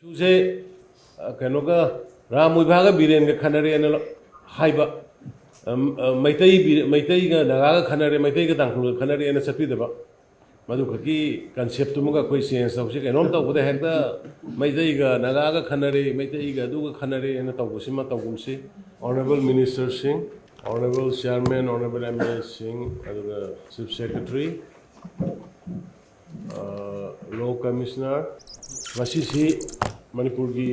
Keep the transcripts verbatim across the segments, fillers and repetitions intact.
ꯏꯁꯨꯁꯦ, ꯑ, ꯀꯩꯅꯣꯒ, ꯔꯥꯝ ꯃꯣꯏꯕꯥꯒ ꯕꯤꯔꯦꯟꯒ ꯈꯟꯅꯔꯦꯅ ꯍꯥꯏꯕ, ꯑꯝ, ꯑ, ꯃꯩꯇꯩ ꯕꯤ-, ꯃꯩꯇꯩꯒ ꯅꯥꯒꯥꯒ ꯈꯟꯅꯔꯦ, ꯃꯩꯇꯩꯒ ꯇꯥꯡꯈꯨꯜꯒ ꯈꯟꯅꯔꯦꯅ ꯆꯠꯄꯤꯗꯕ, ꯃꯗꯨ ꯈꯛꯀꯤ ꯀꯟꯁꯦꯞꯇꯨꯃꯒ ꯑꯩꯈꯣꯏ ꯆꯦꯟꯖ ꯇꯧꯁꯤ꯫ ꯀꯩꯅꯣꯝ ꯇꯧꯕꯗ ꯍꯦꯛꯇ ꯃꯩꯇꯩꯒ ꯅꯥꯒꯥꯒ ꯈꯟꯅꯔꯦ, ꯃꯩꯇꯩꯒ ꯑꯗꯨꯒ ꯈꯟꯅꯔꯦꯅ ꯇꯧꯕꯁꯤꯃ ꯇꯧꯒꯨꯝꯁꯤ꯫ ꯑꯣꯅꯔꯦꯕꯜ ꯃꯤꯅꯤꯁꯇꯔꯁꯤꯡ, honourable chairman, honourable M L ꯑꯦꯁꯤꯡ, ꯑꯗꯨꯒ ꯆꯤꯐ ꯁꯦꯀ꯭ꯔꯦꯇꯔꯤ, ꯂꯣ ꯀꯃꯤꯁꯅꯔ, ꯉꯁꯤꯁꯤ ꯃꯅꯤꯄꯨꯔꯒꯤ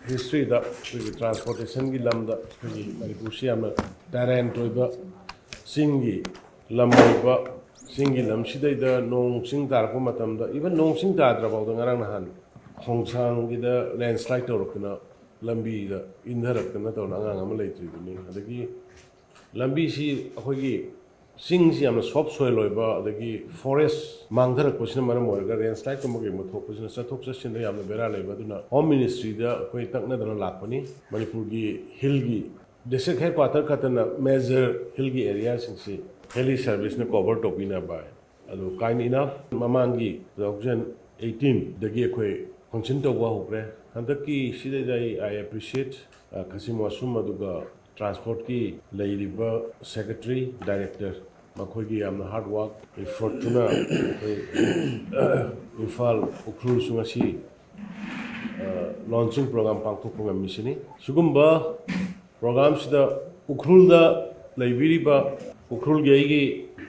ꯍꯤꯁꯇ꯭ꯔꯤꯗ ꯑꯩꯈꯣꯏꯒꯤ ꯇ꯭ꯔꯥꯟꯁꯄꯣꯔꯇꯦꯁꯟꯒꯤ ꯂꯝꯗ ꯑꯩꯈꯣꯏꯒꯤ ꯃꯅꯤꯄꯨꯔꯁꯤ ꯌꯥꯝꯅ ꯕꯦꯔꯦꯟ ꯑꯣꯏꯕ ꯆꯤꯡꯒꯤ ꯂꯝ ꯑꯣꯏꯕ, ꯆꯤꯡꯒꯤ ꯂꯝꯁꯤꯗꯩꯗ ꯅꯣꯡ ꯆꯤꯡ ꯇꯥꯔꯛꯄ ꯃꯇꯝꯗ, ꯏꯚꯟ ꯅꯣꯡ ꯆꯤꯡ ꯇꯥꯗ꯭ꯔꯐꯥꯎꯗ, ꯉꯔꯥꯡ ꯅꯍꯥꯟ ꯈꯣꯡꯁꯥꯡꯒꯤꯗ ꯂꯦꯟꯁ꯭ꯂꯥꯏꯠ ꯇꯧꯔꯛꯇꯅ ꯂꯝꯕꯤꯗ ꯏꯟꯊꯔꯛꯇꯅ ꯇꯧꯅ ꯑꯉꯥꯡ ꯑꯃ ꯂꯩꯇ꯭ꯔꯤꯕꯅꯤ꯫ ꯑꯗꯒꯤ ꯂꯝꯕꯤꯁꯤ ꯑꯩꯈꯣꯏꯒꯤ ꯆꯤꯡꯁꯤ ꯌꯥꯝꯅ ꯁꯣꯐ ꯁꯣꯏꯜ ꯑꯣꯏꯕ, ꯑꯗꯒꯤ ꯐꯣꯔꯦꯁ ꯃꯥꯡꯊꯔꯛꯄꯁꯤꯅ ꯃꯔꯝ ꯑꯣꯏꯔꯒ ꯂꯦꯟꯁ꯭ꯂꯥꯏꯠꯀꯨꯝꯕ ꯀꯩꯒꯨꯝꯕ ꯊꯣꯛꯄꯁꯤꯅ ꯆꯠꯊꯣꯛ ꯆꯠꯁꯤꯟꯗ ꯌꯥꯝꯅ ꯕꯦꯔꯥ ꯂꯩꯕ꯫ ꯑꯗꯨꯅ ꯍꯣꯝ ꯃꯤꯅꯤꯁꯇ꯭ꯔꯤꯗ ꯑꯩꯈꯣꯏ ꯇꯛꯅꯗꯅ ꯂꯥꯛꯄꯅꯤ꯫ ꯃꯅꯤꯄꯨꯔꯒꯤ ꯍꯤꯜꯒꯤ ꯗꯤꯁꯇ꯭ꯔꯤꯛ ꯍꯦꯗ ꯀ꯭ꯋꯥꯇꯔ ꯈꯛꯇꯅ ꯃꯦꯖꯔ ꯍꯤꯜꯒꯤ ꯑꯦꯔꯤꯌꯥꯁꯤꯡꯁꯤ ꯍꯦꯂꯤ ꯁꯔꯚꯤꯁꯅ ꯀꯣꯚꯔ ꯇꯧꯕꯤꯅꯕ꯫ ꯑꯗꯨ ꯀꯥꯏꯟ ꯏꯅꯐ ꯃꯃꯥꯡꯒꯤ two thousand eighteen ꯗꯒꯤ ꯑꯩꯈꯣꯏ ꯐꯪꯁꯟ ꯇꯧꯕ ꯍꯧꯈ꯭ꯔꯦ꯫ ꯍꯟꯗꯛꯀꯤ ꯁꯤꯗꯩꯗ ꯑꯩ, I appreciate, ꯑ, ꯈꯥꯁꯤꯝ ꯋꯥꯁꯨꯝ, ꯑꯗꯨꯒ ꯇ꯭ꯔꯥꯟꯁꯄꯣꯔꯠꯀꯤ ꯂꯩꯔꯤꯕ ꯁꯦꯀ꯭ꯔꯦꯇꯔꯤ, ꯗꯥꯏꯔꯦꯛꯇꯔ, ꯃꯈꯣꯏꯒꯤ ꯌꯥꯝꯅ ꯍꯥꯔꯗ ꯋꯥꯔꯛ, ꯏꯐꯣꯔꯠꯇꯨꯅ ꯑꯩꯈꯣꯏ ꯏꯝꯐꯥꯜ ꯎꯈ꯭ꯔꯨꯜꯁꯨ ꯉꯁꯤ, ꯑ, ꯂꯣꯟꯆꯤꯡ ꯄ꯭ꯔꯣꯒ꯭ꯔꯥꯝ ꯄꯥꯡꯊꯣꯛꯄ ꯉꯝꯃꯤꯁꯤꯅꯤ꯫ ꯁꯤꯒꯨꯝꯕ ꯄ꯭ꯔꯣꯒ꯭ꯔꯥꯝꯁꯤꯗ ꯎꯈ꯭ꯔꯨꯜꯗ ꯂꯩꯕꯤꯔꯤꯕ ꯎꯈ꯭ꯔꯨꯜꯒꯤ ꯑꯩꯒꯤ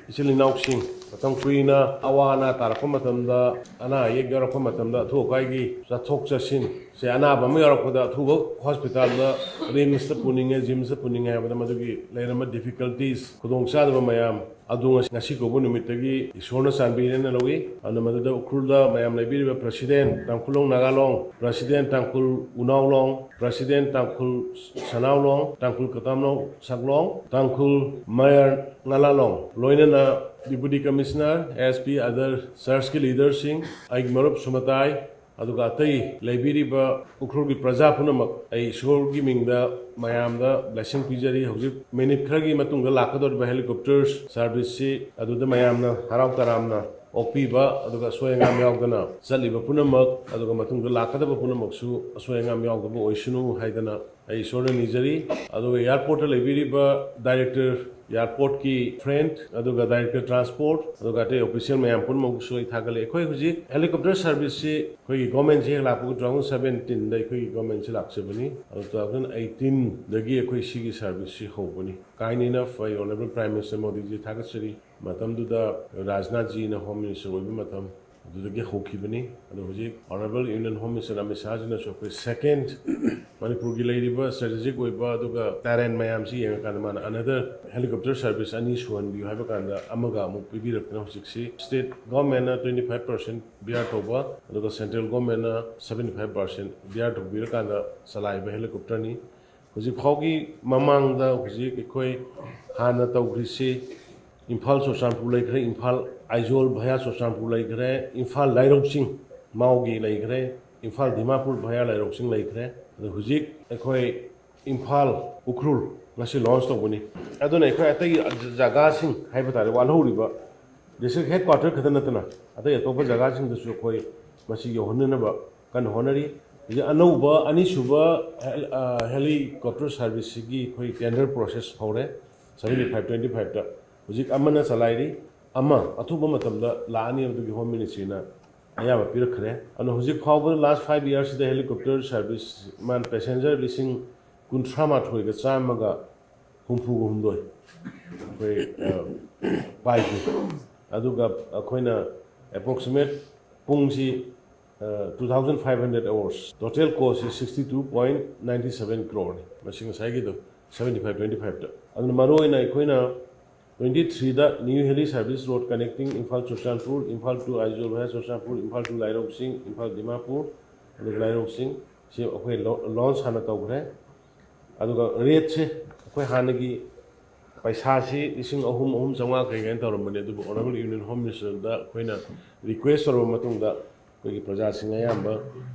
ꯏꯆꯤꯜ ꯏꯅꯥꯎꯁꯤꯡ, ꯃꯇꯝ ꯀꯨꯏꯅ ꯑꯋꯥ ꯑꯅꯥ ꯇꯥꯔꯛꯄ ꯃꯇꯝꯗ, ꯑꯅꯥ ꯑꯌꯦꯛ ꯌꯥꯎꯔꯛꯄ ꯃꯇꯝꯗ, ꯑꯊꯨ ꯑꯀꯥꯏꯒꯤ ꯆꯠꯊꯣꯛ ꯆꯠꯁꯤꯟ ꯁꯦ, ꯑꯅꯥꯕ ꯑꯃ ꯌꯥꯎꯔꯛꯄꯗ ꯑꯊꯨꯕ ꯍꯣꯁꯄꯤꯇꯥꯜꯗ, ꯔꯤꯝꯁꯇ ꯄꯨꯅꯤꯡꯉꯦ, ꯖꯤꯝꯁꯇ ꯄꯨꯅꯤꯡꯉꯦ ꯍꯥꯏꯕꯗ, ꯃꯗꯨꯒꯤ ꯂꯩꯔꯝꯕ ꯗꯤꯐꯤꯀꯜꯇꯤꯁ, ꯈꯨꯗꯣꯡꯆꯥꯗꯕ ꯃꯌꯥꯝ ꯑꯗꯨ ꯉꯁꯤ, ꯉꯁꯤ ꯀꯧꯕ ꯅꯨꯃꯤꯠꯇꯒꯤ ꯏꯁꯣꯔꯅ ꯆꯥꯟꯕꯤꯔꯦꯅ ꯂꯧꯏ꯫ ꯑꯗꯨꯅ ꯃꯗꯨꯗ ꯎꯈ꯭ꯔꯨꯜꯗ ꯃꯌꯥꯝ ꯂꯩꯕꯤꯔꯤꯕ ꯄ꯭ꯔꯁꯤꯗꯦꯟ, ꯇꯥꯡꯈꯨꯜꯂꯣꯡ ꯅꯥꯒꯥꯂꯣꯡ, ꯄ꯭ꯔꯁꯤꯗꯦꯟ ꯇꯥꯡꯈꯨꯜ ꯎꯅꯥꯎꯂꯣꯡ, ꯄ꯭ꯔꯁꯤꯗꯦꯟ ꯇꯥꯡꯈꯨꯜ ꯁꯅꯥꯎꯂꯣꯡ, ꯇꯥꯡꯈꯨꯜ ꯀꯇꯥꯝꯂꯣꯡ ꯁꯛꯂꯣꯡ, ꯇꯥꯡꯈꯨꯜ ꯃꯌꯔ ꯉꯥꯂꯥꯂꯣꯡ, ꯂꯣꯏꯅꯅ deputy commissioner, S P, other ꯆꯔꯆꯀꯤ ꯂꯤꯗꯔꯁꯤꯡ, ꯑꯩꯒꯤ ꯃꯔꯨꯞ ꯁꯨꯃꯇꯥꯏ, ꯑꯗꯨꯒ ꯑꯇꯩ ꯂꯩꯕꯤꯔꯤꯕ ꯎꯈ꯭ꯔꯨꯜꯒꯤ ꯄ꯭ꯔꯖꯥ ꯄꯨꯝꯅꯃꯛ, ꯑꯩ ꯏꯁꯣꯔꯒꯤ ꯃꯤꯡꯗ ꯃꯌꯥꯝꯗ ꯕ꯭ꯂꯦꯁꯤꯡ ꯄꯤꯖꯔꯤ꯫ ꯍꯧꯖꯤꯛ ꯃꯤꯅꯤꯠ ꯈꯔꯒꯤ ꯃꯇꯨꯡꯗ ꯂꯥꯛꯀꯗꯧꯔꯤꯕ ꯍꯦꯂꯤꯀꯣꯞꯇꯔ ꯁꯥꯔꯚꯤꯁꯁꯤ ꯑꯗꯨꯗ ꯃꯌꯥꯝꯅ ꯍꯔꯥꯎ ꯇꯔꯥꯝꯅ ꯑꯣꯛꯄꯤꯕ, ꯑꯗꯨꯒ ꯑꯁꯣꯏ ꯑꯉꯥꯝ ꯌꯥꯎꯗꯅ ꯆꯠꯂꯤꯕ ꯄꯨꯝꯅꯃꯛ, ꯑꯗꯨꯒ ꯃꯇꯨꯡꯗ ꯂꯥꯛꯀꯗꯕ ꯄꯨꯝꯅꯃꯛꯁꯨ ꯑꯁꯣꯏ ꯑꯉꯥꯝ ꯌꯥꯎꯗꯕ ꯑꯣꯏꯁꯅꯨ ꯍꯥꯏꯗꯅ ꯑꯩ ꯏꯁꯣꯔꯅ ꯅꯤꯖꯔꯤ꯫ ꯑꯗꯨꯒ ꯑꯦꯌꯥꯔꯄꯣꯔꯠꯇ ꯂꯩꯕꯤꯔꯤꯕ ꯗꯥꯏꯔꯦꯛꯇꯔ, ꯑꯦꯌꯥꯔꯄꯣꯔꯠꯀꯤ ꯐ꯭ꯔꯦꯟ, ꯑꯗꯨꯒ ꯗꯥꯏꯔꯦꯛꯇꯔ ꯇ꯭ꯔꯥꯟꯁꯄꯣꯔꯠ, ꯑꯗꯨꯒ ꯑꯇꯩ ꯑꯣꯐꯤꯁꯤꯌꯦꯜ ꯃꯌꯥꯝ ꯄꯨꯝꯅꯃꯛꯁꯨ ꯑꯩ ꯊꯥꯒꯠꯂꯤ꯫ ꯑꯩꯈꯣꯏ ꯍꯧꯖꯤꯛ ꯍꯦꯂꯤꯀꯣꯞꯇꯔ ꯁꯥꯔꯚꯤꯁꯁꯤ ꯑꯩꯈꯣꯏꯒꯤ ꯒꯣꯔꯃꯦꯟꯁꯤ ꯍꯦꯛ ꯂꯥꯛꯄꯒ two thousand seventeenꯗ ꯑꯩꯈꯣꯏꯒꯤ ꯒꯣꯔꯃꯦꯟꯁꯤ ꯂꯥꯛꯆꯕꯅꯤ꯫ ꯑꯗꯨ two thousand eighteenꯗꯒꯤ ꯑꯩꯈꯣꯏ ꯁꯤꯒꯤ ꯁꯥꯔꯚꯤꯁꯁꯤ ꯍꯧꯕꯅꯤ꯫ Kind enough, ꯑꯩ ꯑꯣꯅꯔꯦꯕꯜ ꯄ꯭ꯔꯥꯏꯝ ꯃꯤꯅꯤꯁꯇꯔ ꯃꯣꯗꯤꯖꯤ ꯊꯥꯒꯠꯆꯔꯤ꯫ ꯃꯇꯝꯗꯨꯗ ꯔꯥꯖꯅꯥꯊꯖꯤꯅ ꯍꯣꯝ ꯃꯤꯅꯤꯁꯇꯔ ꯑꯣꯏꯕ ꯃꯇꯝ, ꯑꯗꯨꯗꯒꯤ ꯍꯧꯈꯤꯕꯅꯤ꯫ ꯑꯗꯣ ꯍꯧꯖꯤꯛ honourable union home minister Amit ꯁꯥꯍꯖꯤꯅꯁꯨ ꯑꯩꯈꯣꯏ ꯁꯦꯀꯦꯟ ꯃꯅꯤꯄꯨꯔꯒꯤ ꯂꯩꯔꯤꯕ ꯁ꯭ꯇ꯭ꯔꯦꯇꯦꯖꯤꯛ ꯑꯣꯏꯕ ꯑꯗꯨꯒ ꯇꯦꯔꯦꯟ ꯃꯌꯥꯝꯁꯤ ꯌꯦꯡꯉꯀꯥꯟꯗ ꯃꯥꯅ ꯑꯅꯗꯔ ꯍꯦꯂꯤꯀꯣꯞꯇꯔ ꯁꯥꯔꯚꯤꯁ ꯑꯅꯤ ꯁꯨꯍꯟꯕꯤꯌꯨ ꯍꯥꯏꯕ ꯀꯥꯟꯗ ꯑꯃꯒ ꯑꯃꯨꯛ ꯄꯤꯕꯤꯔꯛꯇꯅ ꯍꯧꯖꯤꯛꯁꯤ ꯁ꯭ꯇꯦꯠ ꯒꯣꯔꯃꯦꯟꯅ twenty five percent bear ꯇꯧꯕ, ꯑꯗꯨꯒ ꯁꯦꯟꯇ꯭ꯔꯦꯜ ꯒꯣꯔꯃꯦꯟꯅ seventy five percent bear ꯇꯧꯕꯤꯔꯀꯥꯟꯗ ꯆꯂꯥꯏꯕ ꯍꯦꯂꯤꯀꯣꯞꯇꯔꯅꯤ꯫ ꯍꯧꯖꯤꯛ ꯐꯥꯎꯒꯤ ꯃꯃꯥꯡꯗ ꯍꯧꯖꯤꯛ ꯑꯩꯈꯣꯏ ꯍꯥꯟꯅ ꯇꯧꯈ꯭ꯔꯤꯁꯤ ꯏꯝꯐꯥꯜ ꯆꯨꯔꯆꯥꯟꯄꯨꯔ ꯂꯩꯈ꯭ꯔꯦ, ꯏꯝꯐꯥꯜ ꯑꯥꯏꯖꯣꯜ ꯚꯌꯥ ꯆꯨꯔꯆꯥꯟꯄꯨꯔ ꯂꯩꯈ꯭ꯔꯦ, ꯏꯝꯐꯥꯜ ꯂꯥꯏꯔꯧ ꯆꯤꯡ ꯃꯥꯎꯒꯤ ꯂꯩꯈ꯭ꯔꯦ, ꯏꯝꯐꯥꯜ ꯗꯤꯃꯥꯄꯨꯔ ꯚꯌꯥ ꯂꯥꯏꯔꯧ ꯆꯤꯡ ꯂꯩꯈ꯭ꯔꯦ꯫ ꯑꯗꯣ ꯍꯧꯖꯤꯛ ꯑꯩꯈꯣꯏ ꯏꯝꯐꯥꯜ ꯎꯈ꯭ꯔꯨꯜ ꯉꯁꯤ ꯂꯣꯟꯁ ꯇꯧꯕꯅꯤ꯫ ꯑꯗꯨꯅ ꯑꯩꯈꯣꯏ ꯑꯇꯩ ꯖꯒꯥꯁꯤꯡ ꯍꯥꯏꯕ ꯇꯥꯔꯦ, ꯋꯥꯠꯍꯧꯔꯤꯕ ꯗꯤꯁꯇ꯭ꯔꯤꯛ ꯍꯦꯗ ꯀ꯭ꯋꯥꯇꯔ ꯈꯛꯇ ꯅꯠꯇꯅ ꯑꯇꯩ ꯑꯇꯣꯞꯄ ꯖꯒꯥꯁꯤꯡꯗꯁꯨ ꯑꯩꯈꯣꯏ ꯃꯁꯤ ꯌꯧꯍꯟꯅꯅꯕ ꯀꯟꯅ ꯍꯣꯠꯅꯔꯤ꯫ ꯍꯧꯖꯤꯛ ꯑꯅꯧꯕ ꯑꯅꯤꯁꯨꯕ ꯍꯦꯂꯤꯀꯣꯞꯇꯔ ꯁꯥꯔꯚꯤꯁꯁꯤꯒꯤ ꯑꯩꯈꯣꯏ ꯇꯦꯟꯗꯔ ꯄ꯭ꯔꯣꯁꯦꯁ ꯍꯧꯔꯦ, seventy five twenty fiveꯇ꯫ ꯍꯧꯖꯤꯛ ꯑꯃꯅ ꯆꯂꯥꯏꯔꯤ, ꯑꯃ ꯑꯊꯨꯕ ꯃꯇꯝꯗ ꯂꯥꯛꯑꯅꯤ, ꯑꯗꯨꯒꯤ ꯍꯣꯝ ꯃꯤꯅꯤꯁꯇ꯭ꯔꯤꯅ ꯑꯌꯥꯕ ꯄꯤꯔꯛꯈ꯭ꯔꯦ꯫ ꯑꯗꯨꯅ ꯍꯧꯖꯤꯛ ꯐꯥꯎꯕꯗ ꯂꯥꯁ ꯐꯥꯏꯚ ꯏꯌꯥꯔꯁꯤꯗ ꯍꯦꯂꯤꯀꯣꯞꯇꯔ ꯁꯥꯔꯚꯤꯁ ꯃꯥꯅ ꯄꯦꯁꯦꯟꯖꯔ ꯂꯤꯁꯤꯡ ꯀꯨꯟꯊ꯭ꯔꯥ ꯃꯥꯊꯣꯏꯒ ꯆꯥꯝꯃꯒ ꯍꯨꯝꯐꯨꯒ ꯍꯨꯝꯗꯣꯏ ꯑꯩꯈꯣꯏ, ꯑ, ꯄꯥꯏꯈꯤ꯫ ꯑꯗꯨꯒ ꯑꯩꯈꯣꯏꯅ approximate ꯄꯨꯡꯁꯤ two thousand five hundred hours, total cost is sixty two point nine seven crore ꯅꯤ꯫ ꯃꯁꯤ ꯉꯁꯥꯏꯒꯤꯗꯣ seventy five twenty fiveꯇ꯫ ꯑꯗꯨꯅ ꯃꯔꯨꯑꯣꯏꯅ ꯑꯩꯈꯣꯏꯅ twenty threeꯗ new heli service road connecting Imphal Churachandpur, Imphal to Aizawl via Churachandpur, Imphal to Lairokching, Imphal Dimapur, ꯑꯗꯨꯒ ꯂꯥꯏꯔꯧꯁꯤꯡ ꯁꯤ ꯑꯩꯈꯣꯏ loans ꯍꯥꯟꯅ ꯇꯧꯈ꯭ꯔꯦ꯫ ꯑꯗꯨꯒ ꯔꯦꯠꯁꯦ ꯑꯩꯈꯣꯏ ꯍꯥꯟꯅꯒꯤ ꯄꯩꯁꯥꯁꯤ ꯂꯤꯁꯤꯡ ꯑꯍꯨꯝ, ꯑꯍꯨꯝ ꯆꯥꯝꯃꯉꯥ ꯀꯩ ꯀꯩꯅꯣ ꯇꯧꯔꯝꯕꯅꯦ, ꯑꯗꯨꯕꯨ ꯑꯣꯅꯔꯦꯕꯜ ꯌꯨꯅꯤꯌꯟ ꯍꯣꯝ ꯃꯤꯅꯤꯁꯇꯔꯗ ꯑꯩꯈꯣꯏꯅ ꯔꯤꯀ꯭ꯋꯦꯁ ꯇꯧꯔꯕ ꯃꯇꯨꯡꯗ ꯑꯩꯈꯣꯏꯒꯤ ꯄ꯭ꯔꯖꯥꯁꯤꯡ ꯑꯌꯥꯝꯕ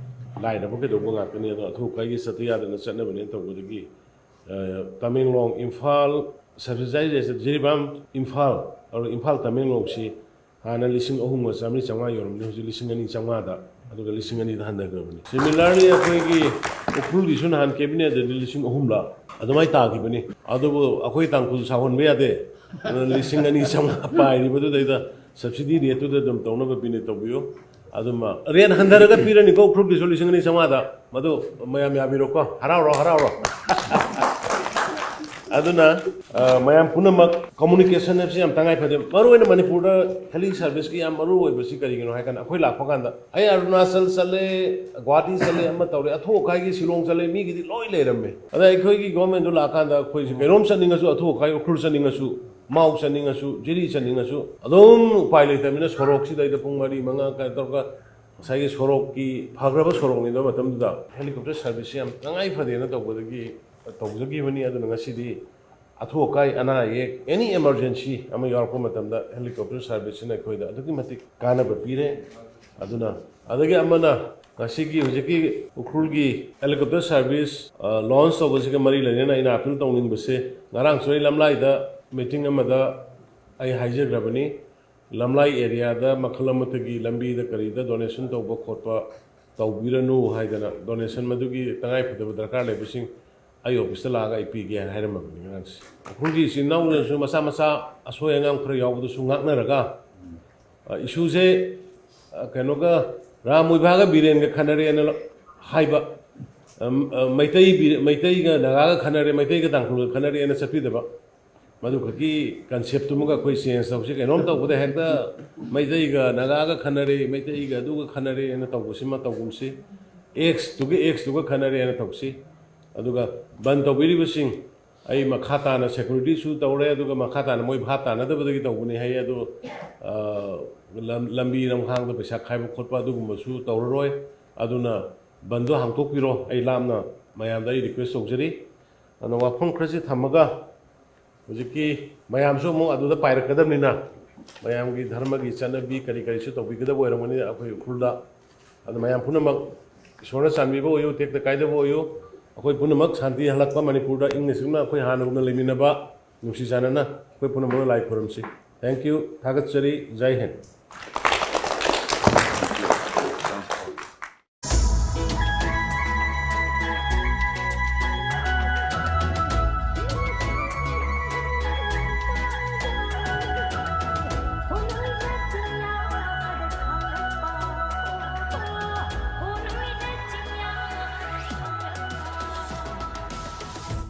ꯂꯥꯏꯔꯕ ꯀꯩꯗꯧꯕ ꯉꯥꯛꯇꯅꯤ, ꯑꯗꯣ ꯑꯊꯨ ꯑꯀꯥꯏꯒꯤ ꯆꯠꯇ ꯌꯥꯗꯅ ꯆꯠꯅꯕꯅꯦꯅ ꯇꯧꯕꯗꯒꯤ, ꯑ, ꯇꯃꯦꯡꯂꯣꯡ, ꯏꯝꯐꯥꯜ, ꯁꯕꯁꯤꯗꯥꯏꯖꯦꯁꯟ ꯖꯤꯔꯤꯕꯥꯝ, ꯏꯝꯐꯥꯜ, ꯑꯗꯨꯒ ꯏꯝꯐꯥꯜ ꯇꯃꯦꯡꯂꯣꯡꯁꯤ ꯍꯥꯟꯅ ꯂꯤꯁꯤꯡ ꯑꯍꯨꯝꯒ ꯆꯥꯝꯃꯔꯤ ꯆꯥꯝꯃꯉꯥ ꯌꯧꯔꯝꯕꯅꯤ, ꯍꯧꯖꯤꯛ ꯂꯤꯁꯤꯡ ꯑꯅꯤ ꯆꯥꯝꯃꯉꯥꯗ, ꯑꯗꯨꯒ ꯂꯤꯁꯤꯡ ꯑꯅꯤꯗ ꯍꯟꯊꯈ꯭ꯔꯕꯅꯤ꯫ Similarly, ꯑꯩꯈꯣꯏꯒꯤ ꯎꯈ꯭ꯔꯨꯜꯒꯤꯁꯨ ꯅꯍꯥꯟ cabinet ꯗꯗꯤ ꯂꯤꯁꯤꯡ ꯑꯍꯨꯝꯂ ꯑꯗꯨꯃꯥꯏꯅ ꯇꯥꯈꯤꯕꯅꯤ꯫ ꯑꯗꯨꯕꯨ ꯑꯩꯈꯣꯏ ꯇꯥꯡꯈꯨꯜ ꯁꯥꯎꯍꯟꯕ ꯌꯥꯗꯦ꯫ ꯑꯗꯨꯅ ꯂꯤꯁꯤꯡ ꯑꯅꯤ ꯆꯥꯝꯃꯉꯥ ꯄꯥꯏꯔꯤꯕꯗꯨꯗꯩꯗ subsidy rate ꯇꯨꯗ ꯑꯗꯨꯝ ꯇꯧꯅꯕ ꯕꯤꯅꯦꯠ ꯇꯧꯕꯤꯌꯨ꯫ ꯑꯗꯨꯃ rate ꯍꯟꯊꯔꯒ ꯄꯤꯔꯅꯤꯀꯣ ꯎꯈ꯭ꯔꯨꯜꯒꯤꯁꯨ ꯂꯤꯁꯤꯡ ꯑꯅꯤ ꯆꯥꯝꯃꯉꯥꯗ꯫ ꯃꯗꯨ ꯃꯌꯥꯝ ꯌꯥꯕꯤꯔꯣꯀꯣ, ꯍꯔꯥꯎꯔꯣ, ꯍꯔꯥꯎꯔꯣ꯫ ꯑꯗꯨꯅ, ꯑ, ꯃꯌꯥꯝ ꯄꯨꯝꯅꯃꯛ communication ꯍꯥꯏꯕꯁꯤ ꯌꯥꯝ ꯇꯉꯥꯏ ꯐꯗꯦ꯫ ꯃꯔꯨ ꯑꯣꯏꯅ ꯃꯅꯤꯄꯨꯔꯗ heli service ꯀꯤ ꯌꯥꯝ ꯃꯔꯨ ꯑꯣꯏꯕꯁꯤ ꯀꯔꯤꯒꯤꯅꯣ ꯍꯥꯏ ꯀꯥꯟꯗ, ꯑꯩꯈꯣꯏ ꯂꯥꯛꯄ ꯀꯥꯟꯗ ꯑꯩ ꯑꯔꯨꯅꯥꯆꯜ ꯆꯠꯂꯦ, ꯒꯨꯋꯥꯍꯥꯇꯤ ꯆꯠꯂꯦ, ꯑꯃ ꯇꯧꯔꯦ, ꯑꯊꯨ ꯑꯀꯥꯏꯒꯤ ꯁꯤꯂꯣꯡ ꯆꯠꯂꯦ, ꯃꯤꯒꯤꯗꯤ ꯂꯣꯏ ꯂꯩꯔꯝꯃꯦ꯫ ꯑꯗ ꯑꯩꯈꯣꯏꯒꯤ government ꯗꯨ ꯂꯥꯛꯀꯥꯟꯗ ꯑꯩꯈꯣꯏꯁꯦ ꯀꯩꯅꯣꯝ ꯆꯠꯅꯤꯡꯉꯁꯨ, ꯑꯊꯨ ꯑꯀꯥꯏ ꯎꯈ꯭ꯔꯨꯜ ꯆꯠꯅꯤꯡꯉꯁꯨ, ꯃꯥꯎ ꯆꯠꯅꯤꯡꯉꯁꯨ, ꯖꯤꯔꯤ ꯆꯠꯅꯤꯡꯉꯁꯨ, ꯑꯗꯨꯝ ꯎꯄꯥꯏ ꯂꯩꯇꯕꯅꯤꯅ ꯁꯣꯔꯣꯛꯁꯤꯗꯩꯗ ꯄꯨꯡ ꯃꯔꯤ ꯃꯉꯥ ꯀꯩꯅꯣ ꯇꯧꯔꯒ ꯉꯁꯥꯏꯒꯤ ꯁꯣꯔꯣꯛꯀꯤ ꯐꯈ꯭ꯔꯕ ꯁꯣꯔꯣꯛꯅꯤꯗꯣ ꯃꯇꯝꯗꯨꯗ helicopter service ꯁꯤ ꯌꯥꯝ ꯇꯉꯥꯏ ꯐꯗꯦꯅ ꯇꯧꯕꯗꯒꯤ ꯇꯧꯖꯈꯤꯕꯅꯤ꯫ ꯑꯗꯨꯅ ꯉꯁꯤꯗꯤ ꯑꯊꯨ ꯑꯀꯥꯏ, ꯑꯅꯥ ꯑꯌꯦꯛ, any emergency ꯑꯃ ꯌꯥꯎꯔꯛꯄ ꯃꯇꯝꯗ helicopter service ꯁꯤꯅ ꯑꯩꯈꯣꯏꯗ ꯑꯗꯨꯛꯀꯤ ꯃꯇꯤꯛ ꯀꯥꯟꯅꯕ ꯄꯤꯔꯦ꯫ ꯑꯗꯨꯅ, ꯑꯗꯒꯤ ꯑꯃꯅ, ꯉꯁꯤꯒꯤ ꯍꯧꯖꯤꯛꯀꯤ ꯎꯈ꯭ꯔꯨꯜꯒꯤ helicopter service, ꯑ, launch ꯇꯧꯕꯁꯤꯒ ꯃꯔꯤ ꯂꯩꯅꯅ ꯑꯩꯅ appeal ꯇꯧꯅꯤꯡꯕꯁꯦ, ꯉꯔꯥꯡꯁꯨ ꯑꯩ ꯂꯝꯂꯥꯏꯗ meeting ꯑꯃꯗ ꯑꯩ ꯍꯥꯏꯖꯈ꯭ꯔꯕꯅꯤ, ꯂꯝꯂꯥꯏ area ꯗ ꯃꯈꯜ ꯑꯃꯠꯇꯒꯤ ꯂꯝꯕꯤꯗ ꯀꯔꯤꯗ donation ꯇꯧꯕ ꯈꯣꯠꯄ ꯇꯧꯕꯤꯔꯅꯨ ꯍꯥꯏꯗꯅ, donation ꯃꯗꯨꯒꯤ ꯇꯉꯥꯏ ꯐꯗꯕ ꯗꯔꯀꯥꯔ ꯂꯩꯕꯁꯤꯡ ꯑꯩ office ꯇ ꯂꯥꯛꯑꯒ ꯑꯩ ꯄꯤꯒꯦ ꯍꯥꯏꯅ ꯍꯥꯏꯔꯝꯃꯕꯅꯤ ꯉꯔꯥꯡꯁꯦ꯫ ꯎꯈ꯭ꯔꯨꯜꯒꯤ ꯏꯆꯤꯟ ꯏꯅꯥꯎꯅꯁꯨ ꯃꯆꯥ ꯃꯆꯥ ꯑꯁꯣꯏ ꯑꯉꯥꯝ ꯈꯔ ꯌꯥꯎꯕꯗꯨꯁꯨ ꯉꯥꯛꯅꯔꯒ, ꯑ, issue ꯁꯦ, ꯑ, ꯀꯩꯅꯣꯒ, ꯔꯥꯝ ꯃꯣꯏꯕꯥꯒ ꯕꯤꯔꯦꯟꯒ ꯈꯟꯅꯔꯦꯅ ꯍꯥꯏꯕ, ꯑꯝ, ꯑ, ꯃꯩꯇꯩ ꯕꯤ-, ꯃꯩꯇꯩꯒ ꯅꯥꯒꯥꯒ ꯈꯟꯅꯔꯦ, ꯃꯩꯇꯩꯒ ꯇꯥꯡꯈꯨꯜꯒ ꯈꯟꯅꯔꯦꯅ ꯆꯠꯄꯤꯗꯕ, ꯃꯗꯨꯈꯛꯀꯤ concept ꯇꯨꯃꯒ ꯑꯩꯈꯣꯏ change ꯇꯧꯁꯤ꯫ ꯀꯩꯅꯣꯝ ꯇꯧꯕꯗ ꯍꯦꯛꯇ ꯃꯩꯇꯩꯒ ꯅꯥꯒꯥꯒ ꯈꯟꯅꯔꯦ, ꯃꯩꯇꯩꯒ ꯑꯗꯨꯒ ꯈꯟꯅꯔꯦꯅ ꯇꯧꯕꯁꯤꯃ ꯇꯧꯒꯨꯝꯁꯤ꯫ X ꯇꯨꯒ X ꯇꯨꯒ ꯈꯟꯅꯔꯦꯅ ꯇꯧꯁꯤ꯫ ꯑꯗꯨꯒ ꯕꯟ ꯇꯧꯕꯤꯔꯤꯕꯁꯤꯡ, ꯑꯩ ꯃꯈꯥ ꯇꯥꯅ security ꯁꯨ ꯇꯧꯔꯦ, ꯑꯗꯨꯒ ꯃꯈꯥ ꯇꯥꯅ ꯃꯣꯏ ꯚꯥꯞ ꯇꯥꯅꯗꯕꯗꯒꯤ ꯇꯧꯕꯅꯤ ꯍꯥꯏ꯫ ꯑꯗꯨ, ꯑ, ꯂꯝ-, ꯂꯝꯕꯤ ꯂꯝꯈꯥꯡꯗ ꯄꯩꯁꯥ ꯈꯥꯏꯕ ꯈꯣꯠꯄ ꯑꯗꯨꯒꯨꯝꯕꯁꯨ ꯇꯧꯔꯔꯣꯏ꯫ ꯑꯗꯨꯅ ꯕꯟꯗꯣ ꯍꯥꯡꯇꯣꯛꯄꯤꯔꯣ, ꯑꯩ ꯂꯥꯞꯅ ꯃꯌꯥꯝꯗ ꯑꯩ request ꯇꯧꯖꯔꯤ꯫ ꯑꯗꯨꯅ ꯋꯥꯐꯝ ꯈꯔꯁꯤ ꯊꯝꯃꯒ, ꯍꯧꯖꯤꯛꯀꯤ ꯃꯌꯥꯝꯁꯨ ꯑꯃꯨꯛ ꯑꯗꯨꯗ ꯄꯥꯏꯔꯛꯀꯗꯕꯅꯤꯅ, ꯃꯌꯥꯝꯒꯤ ꯙꯔꯃꯒꯤ ꯆꯠꯅꯕꯤ ꯀꯔꯤ ꯀꯔꯤꯁꯨ ꯇꯧꯕꯤꯒꯗꯕ ꯑꯣꯏꯔꯝꯒꯅꯤ ꯑꯩꯈꯣꯏ ꯎꯈ꯭ꯔꯨꯜꯗ꯫ ꯑꯗꯨ ꯃꯌꯥꯝ ꯄꯨꯝꯅꯃꯛ ꯏꯁꯣꯔꯅ ꯆꯥꯟꯕꯤꯕ ꯑꯣꯏꯌꯨ, ꯇꯦꯛꯇ ꯀꯥꯏꯗꯕ ꯑꯣꯏꯌꯨ꯫ ꯑꯩꯈꯣꯏ ꯄꯨꯝꯅꯃꯛ ꯁꯥꯟꯇꯤ ꯍꯜꯂꯛꯄ, ꯃꯅꯤꯄꯨꯔꯗ ꯏꯪꯅ ꯆꯤꯛꯅ ꯑꯩꯈꯣꯏ ꯍꯥꯟꯅꯒꯨꯝꯅ ꯂꯩꯃꯤꯟꯅꯕ, ꯅꯨꯡꯁꯤ ꯆꯥꯟꯅꯅ ꯑꯩꯈꯣꯏ ꯄꯨꯝꯅꯃꯛꯅ ꯂꯥꯏ ꯈꯨꯔꯨꯝꯁꯤ꯫ Thank you, ꯊꯥꯒꯠꯆꯔꯤ꯫ ꯖꯥꯏ ꯍꯤꯟ꯫